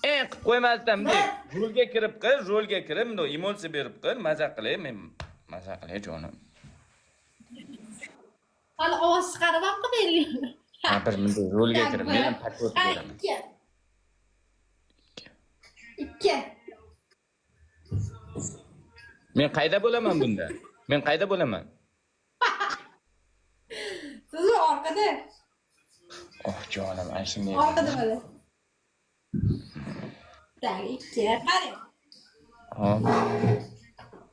Qilib qo'ymasdan bunday rolga kirib qil, rolga kirib, bunday emotsiya berib qil, maza qilay, men maza qilay jonim. Hali ovoz chiqarib ham qilib bering. Ha, bir bunday rolga kirib, men ham patriot Ha, bo'laman. ikki. Ikki. Men qayda bo'laman bunda? Men qayda bo'laman? Siz orqada. Oh jonim, ana shunday. Orqada bo'ladi. Tak, ikki. Qarang. Hop.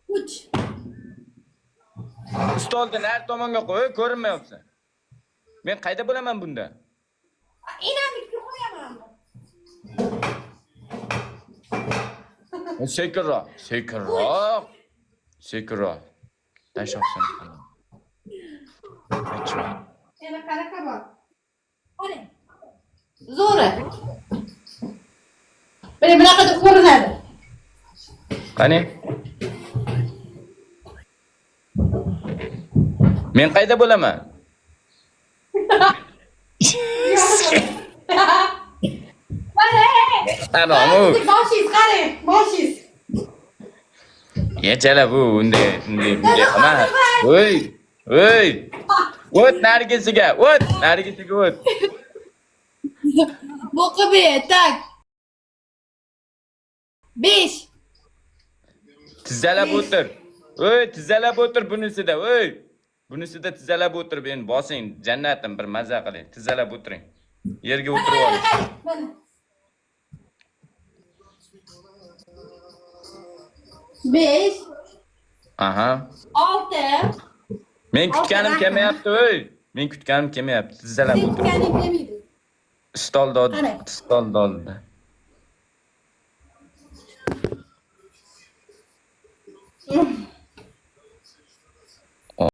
Uch. Stolni nari tomonga qo'y, ko'rinmayapsan. Men qayda bo'laman bunda? Enamnikini qo'yaman. Sekinroq, sekinroq. Sekinroq. Tashlabsan. Aytma. Yana qanaqa bor? Qarang. Zo'ri. Mana bunaqa deb ko'rinadi. Qani? Men qayda bo'laman? Mana. Anomu. Sizni boshingiz qarang, boshingiz. Yechala bu unday, unday, bunday qilma. Oy, oy. O't narigisiga, o't, narigisiga o't. Bo'qi tak. 5. Tizzalab o'tir. Oy, tizzalab o'tir bunisida, oy. Bunisida tizzalab o'tirib endi bosing, jannatim bir maza qiling. Tizzalab o'tiring. Yerga o'tirib oling. Mana. 5 Aha. 6 Men kutganim kelmayapti, oy. Men kutganim kelmayapti. Tizzalab Sen o'tir. kutganing kelmaydi. Stolda, Qara. stolda oldida.